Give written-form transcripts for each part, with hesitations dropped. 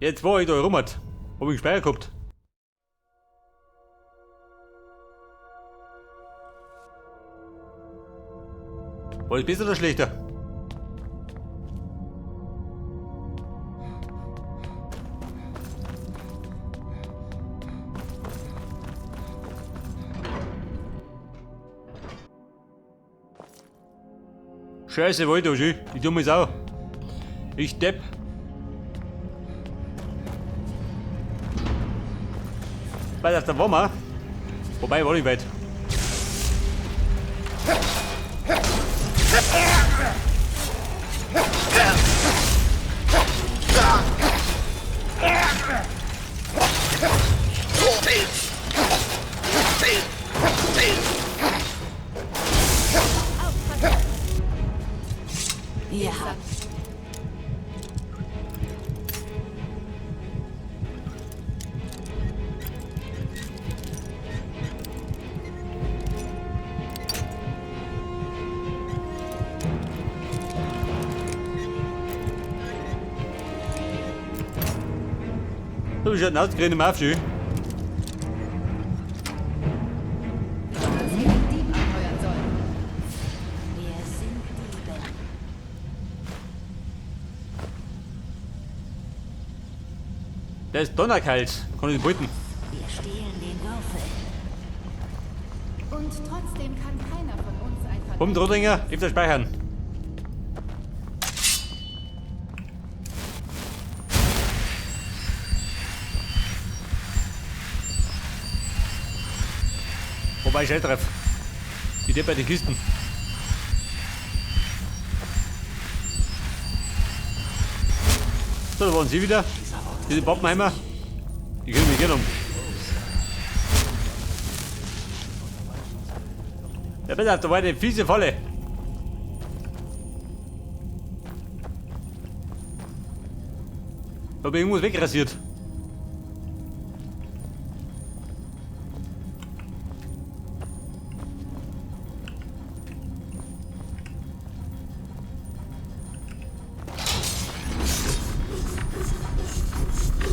Jetzt war ich da rum hat. Hab ich gespeichert gehabt. War das besser oder schlechter? Scheiße, wollte ich da schon. Ich dumme Sau. Ich Depp. Weit auf der Wammer. Wobei, war nicht weit. Ihr habt So, ich hatte ausgerechnet im Aufschau. uns hier den Dieb anheuern sollen. Wir sind Diebe. Der ist donnerkalt. Kann ich nicht. Wir stehlen den Würfel. Und trotzdem kann keiner von uns ein Komm, Trottinger, öfter speichern. Wobei ich treff. Die Depp bei den Kisten. So, da waren sie wieder. Diese Pappenheimer. Die können mich gerne um. Ja, pass auf, da war eine fiese Falle. Da hab ich irgendwas wegrasiert.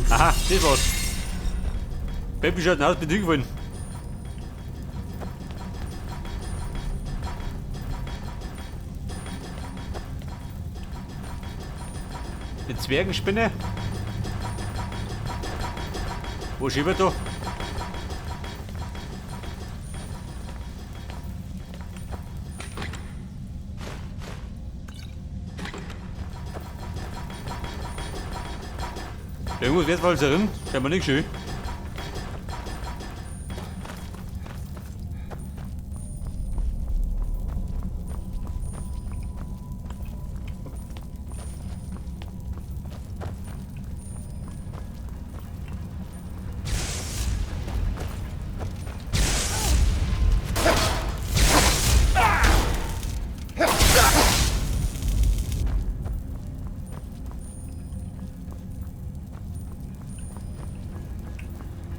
Aha, das war's. Baby schaut aus, bin hingefallen. Eine Zwergenspinne. Wo schiebert da? Irgendwas Wertvolles drin. Scheinbar nicht schön.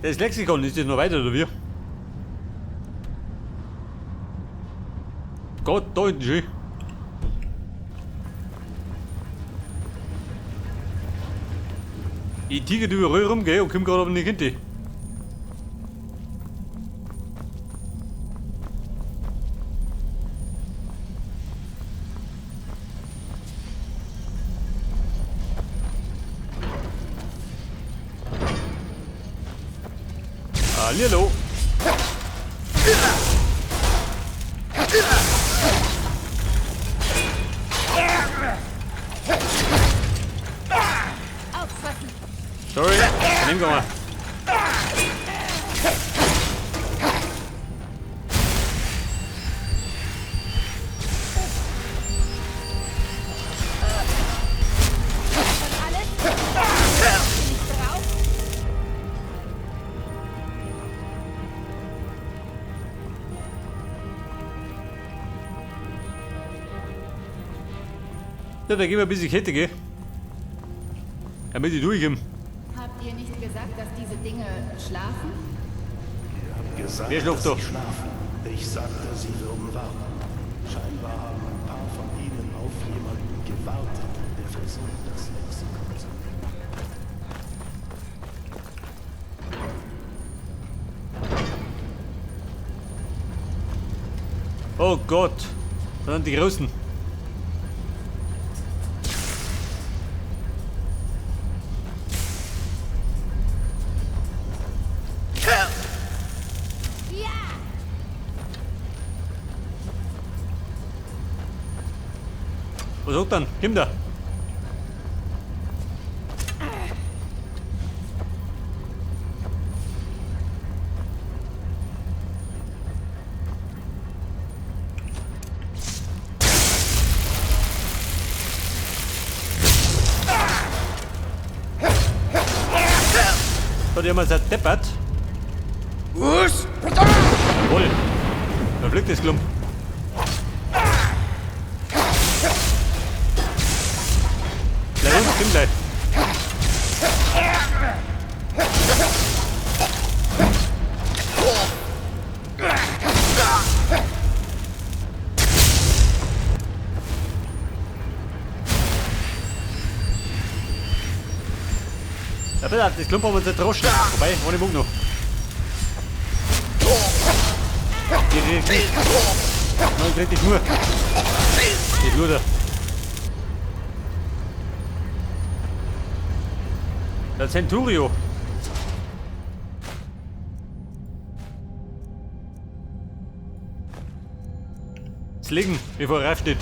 Das Lexikon, ist das noch weiter oder wie? Gott, da hinten schön. Ich tiger überall rum, gell, und komm gerade auf die Kinte. Hallihallo. Aufpassen! Sorry, daneben gegangen. Schon alles? Bin ich drauf? Ja, da gehen wir ein bisschen Kette, gell? Damit ich durchkomme. Habt ihr nicht gesagt, dass diese Dinge schlafen? Ihr habt gesagt, Wer schläft dass da? sie schlafen. Ich sagte, sie würden warten. Scheinbar haben ein paar von ihnen auf jemanden gewartet, der versucht, das Lexikon zu finden. Oh Gott, da sind die Großen. Was sagt dann? Komm da. Hat jemand seit deppert? Was? Jawohl. Da fliegt das Klump. Bleib unten, komm gleich. Ja, bitte, das Klump haben wir uns nicht droschen. Wobei, ohne Mug noch. Die. Nein, krieg dich nur. Die Luder. Der Centurio. Das Liegen, bevor er steht.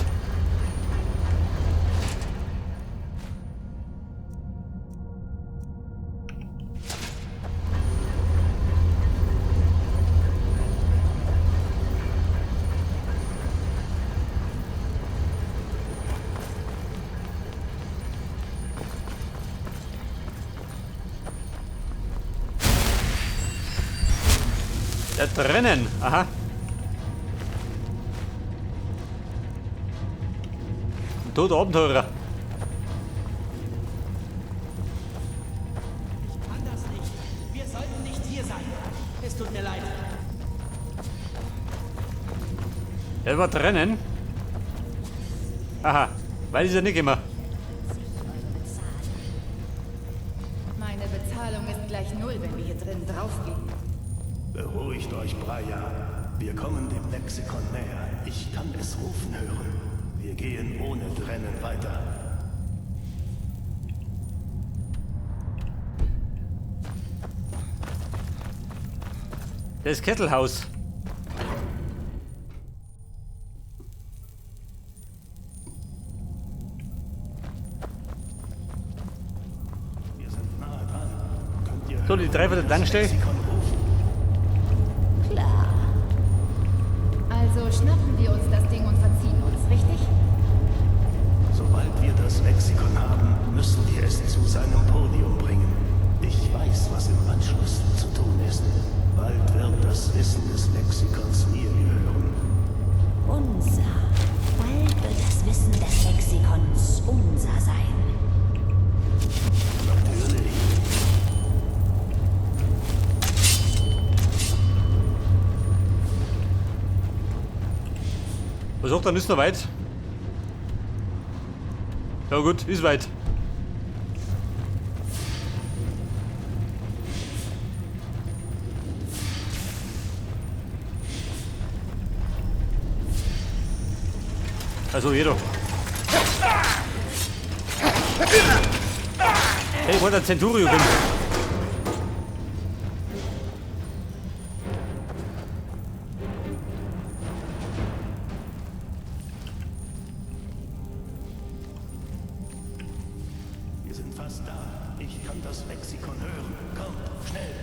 Der Trennen, aha. Ein toter Abenteurer. Ich kann das nicht. Wir sollten nicht hier sein. Es tut mir leid. Der war Trennen. Aha, weiß ich ja nicht immer. Meine Bezahlung ist gleich null, wenn wir hier drinnen draufgehen. Beruhigt euch, Braya. Wir kommen dem Lexikon näher. Ich kann es rufen hören. Wir gehen ohne Trennen weiter. Das Kettelhaus. Wir sind nahe dran. Könnt ihr So, die drei von der Tankstelle. Klar. Also schnappen wir uns das Ding und verziehen uns, richtig? Sobald wir das Lexikon haben, müssen wir es zu seinem Podium bringen. Ich weiß, was im Anschluss zu tun ist. Bald wird das Wissen des Lexikons mir gehören. Unser. Bald wird das Wissen des Lexikons unser sein. Natürlich. Was sagt dann, ist noch weit? Ja gut, ist weit. Also jeder. Hey, wo der Centurio bin. Wir sind fast da. Ich kann das Lexikon hören. Kommt, schnell.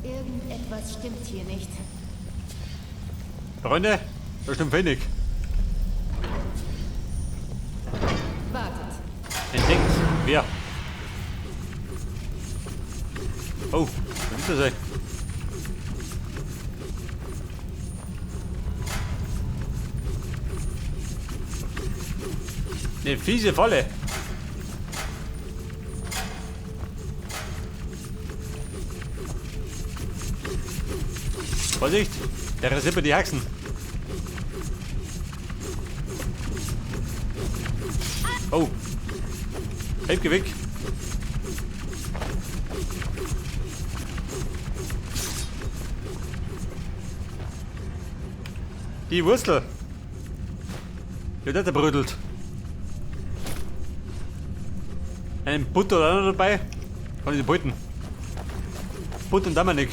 Irgendetwas stimmt hier nicht. Freunde, da stimmt wenig. Wartet. Entdeckt. Wer? Oh, was ist das ey? Eine fiese Falle. Vorsicht, der rasiert die Haxen. Oh. Hey, geh weg. Die Wurstel. Die hat nicht brödelt. Einen Butter oder noch dabei. Kann ich die beuten. Butter und Dominik.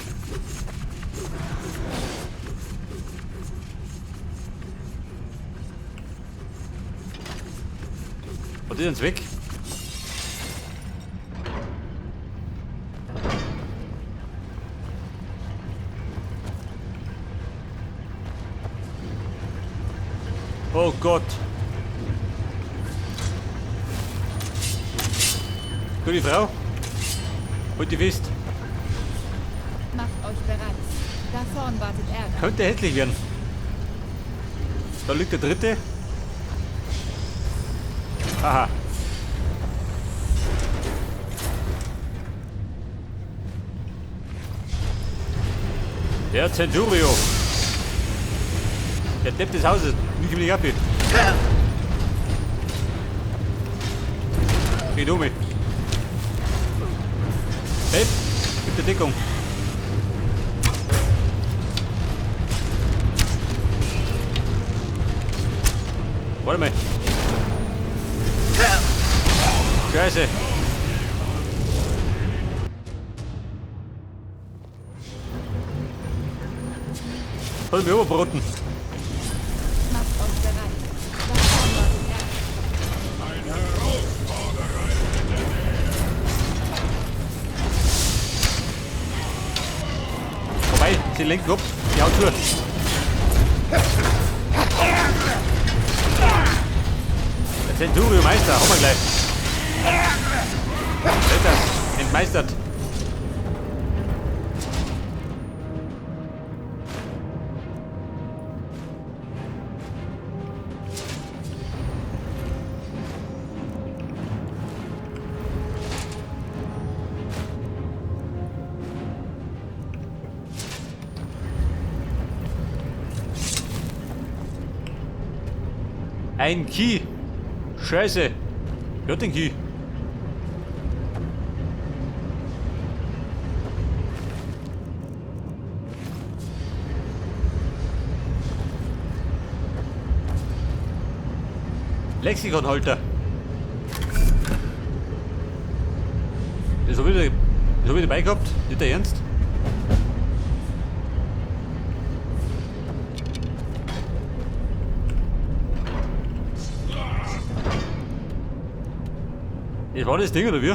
Was ist denn weg? Oh Gott. Gute Frau. Halt die fest. Macht euch bereit. Da vorn wartet Ärger. Könnte hässlich werden. Da liegt der dritte. Aha. Der Centurio. Der Depp des Hauses. Nicht im ab. Geh um mich. Hey, gib dir Deckung. Warte mal. Scheiße. Hol mir überbroten. Macht euch bereit. Da vorn wartet Ärger. Vorbei, sie lenken ab. Die haut zu. Der Centurio Meister, haben wir gleich. Alter, entmeistert. Ein Key. Scheiße. Wer hat den Key? Lexikonhalter. Das hab ich, das hab ich dabei gehabt. Nicht der Ernst? Das war das Ding, oder wie?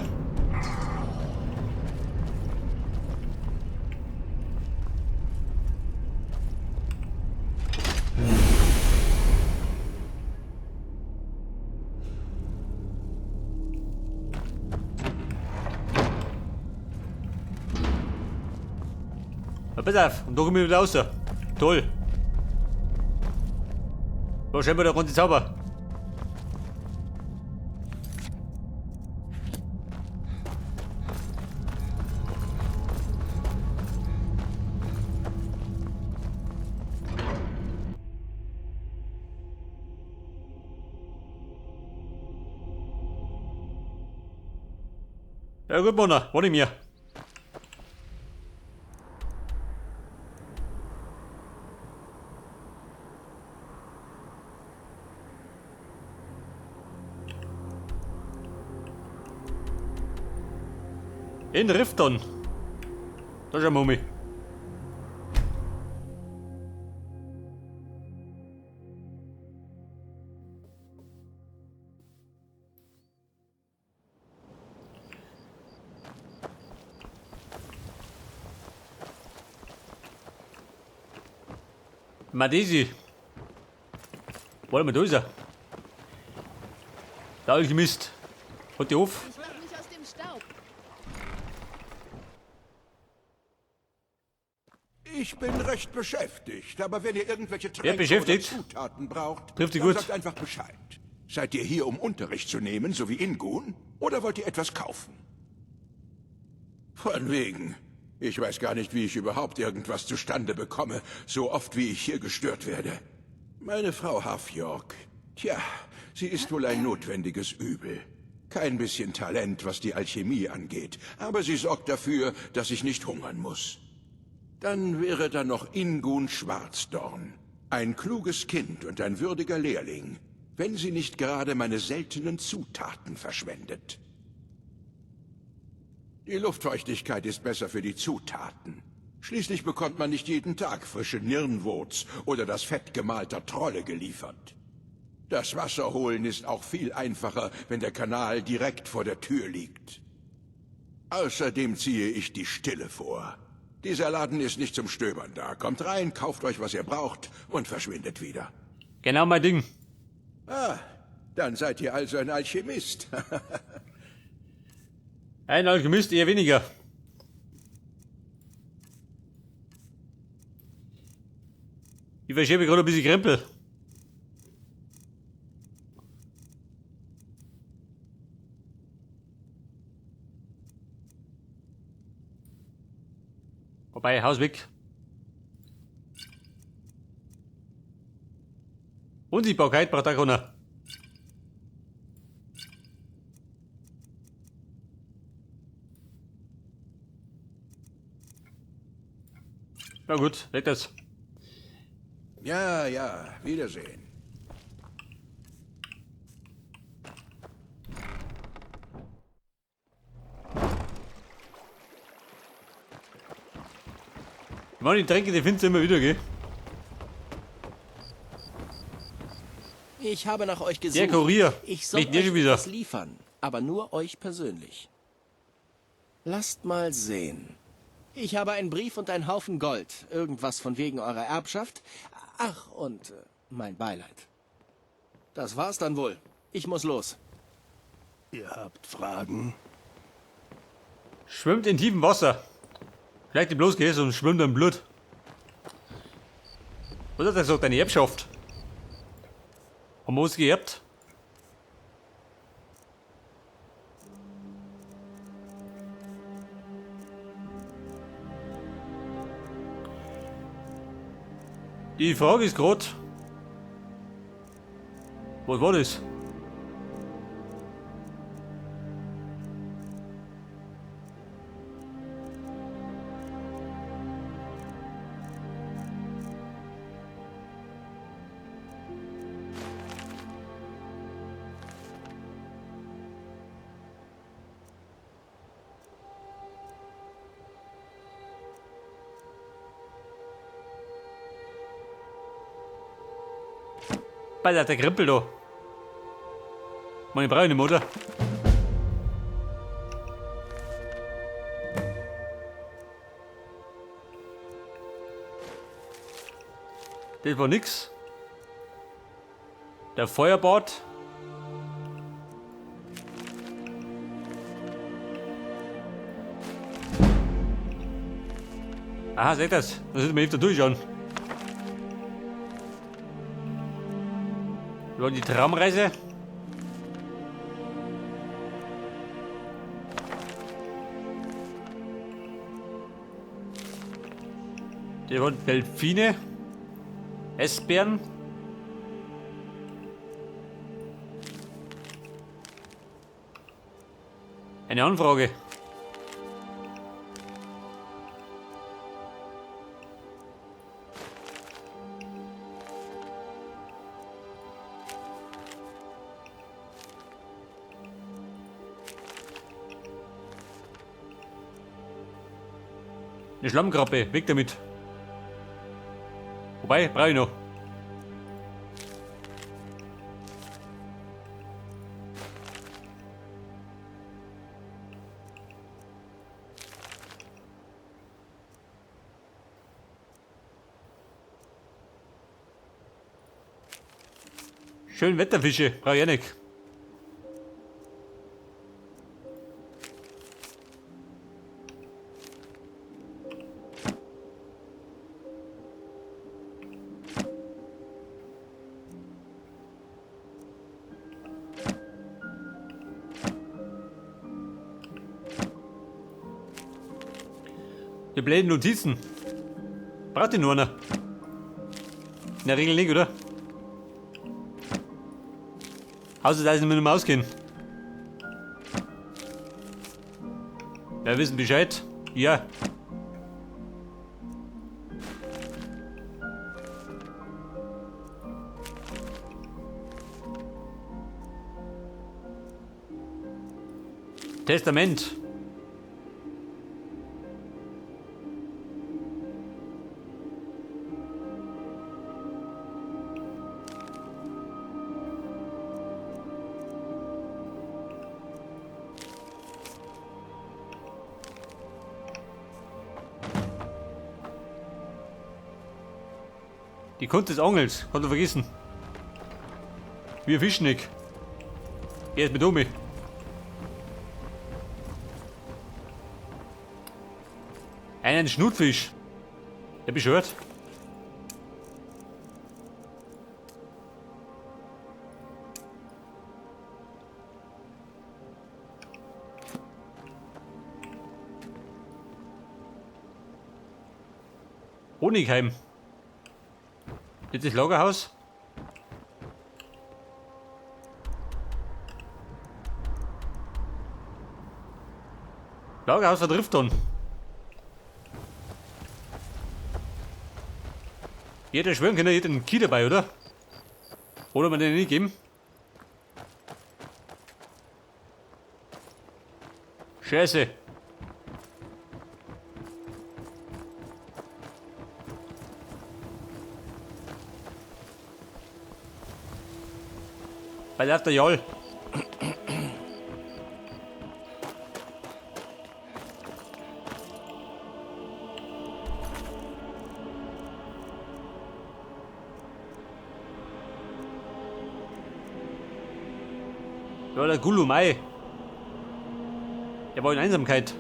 Na, pass auf, und da komme ich wieder raus. Toll. War scheinbar der ganze Zauber. Ja gut, Mona, warte mir. In Rifton. Da ist ein Mummi. Madesi. Warte mal, da ist er. Der Alchemist. Hat die auf? Ich mach mich aus dem Staub. Ich bin recht beschäftigt, aber wenn ihr irgendwelche Wer Tränke beschäftigt? oder Zutaten braucht, Trifft die dann gut. sagt einfach Bescheid. Seid ihr hier, um Unterricht zu nehmen, so wie Ingun, oder wollt ihr etwas kaufen? Von wegen. Ich weiß gar nicht, wie ich überhaupt irgendwas zustande bekomme, so oft wie ich hier gestört werde. Meine Frau Hafjorg, tja, sie ist wohl ein notwendiges Übel. Kein bisschen Talent, was die Alchemie angeht, aber sie sorgt dafür, dass ich nicht hungern muss. Dann wäre da noch Ingun Schwarzdorn. Ein kluges Kind und ein würdiger Lehrling, wenn sie nicht gerade meine seltenen Zutaten verschwendet. Die Luftfeuchtigkeit ist besser für die Zutaten. Schließlich bekommt man nicht jeden Tag frische Nirnwurz oder das Fett gemalter Trolle geliefert. Das Wasser holen ist auch viel einfacher, wenn der Kanal direkt vor der Tür liegt. Außerdem ziehe ich die Stille vor. Dieser Laden ist nicht zum Stöbern da. Kommt rein, kauft euch, was ihr braucht und verschwindet wieder. Genau mein Ding. Ah, dann seid ihr also ein Alchemist. Ein Alchemist eher weniger. Ich verschiebe gerade ein bisschen Krempel. Wobei, Haus weg. Unsichtbarkeit braucht auch keiner. Na gut, weg das. Ja, ja, Wiedersehen. Ich meine, die Tränke, die findest du immer wieder, gell? Ich habe nach euch gesucht. Der Kurier. Ich soll Mich nicht euch schon wieder. etwas liefern, aber nur euch persönlich. Lasst mal sehen. Ich habe einen Brief und einen Haufen Gold. Irgendwas von wegen eurer Erbschaft. Ach, und mein Beileid. Das war's dann wohl. Ich muss los. Ihr habt Fragen? Schwimmt in tiefem Wasser. Vielleicht die bloß gehst und schwimmt im Blut. Was hat er gesagt? Deine Erbschaft? Haben wir uns geerbt? Die Frage ist grad, was war das? Alter, der Krimpel da. Meine brauche ich nicht mehr, oder? Das war nix. Der Feuerbad. Aha, seht das? Da sind wir eben da durchschauen. Wir wollen die Tramreise. Die wollen Delfine. Essbären. Eine Anfrage. Eine Schlammkrabbe, weg damit. Wobei, brauche ich noch. Schön Wetterfische, brauche ich auch nicht. Die blöden Notizen. Braucht die nur einer? In der Regel nicht, oder? Außer dass ich mit dem ausgehen. Wir wissen Bescheid. Ja. Testament. Die Kunst des Angels, kannst du vergessen. Wir fischen nicht. Er ist mit um. Einen Schnutfisch. Der beschwört. Honigheim. Jetzt das Lagerhaus. Lagerhaus vertrifft dann. Jeder schwören kann, jeder einen Key dabei, oder? Oder man den nicht geben? Scheiße. Bei der Jol. Ja, der Gulumai. Der war in Einsamkeit.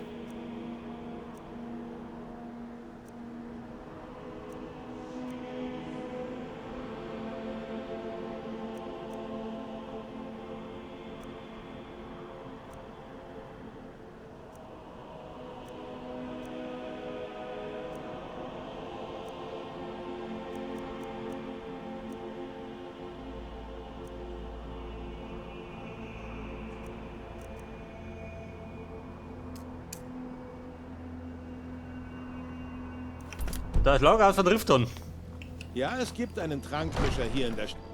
Das Lagerhaus von Rifton. Ja, es gibt einen Trankmischer hier in der Stadt.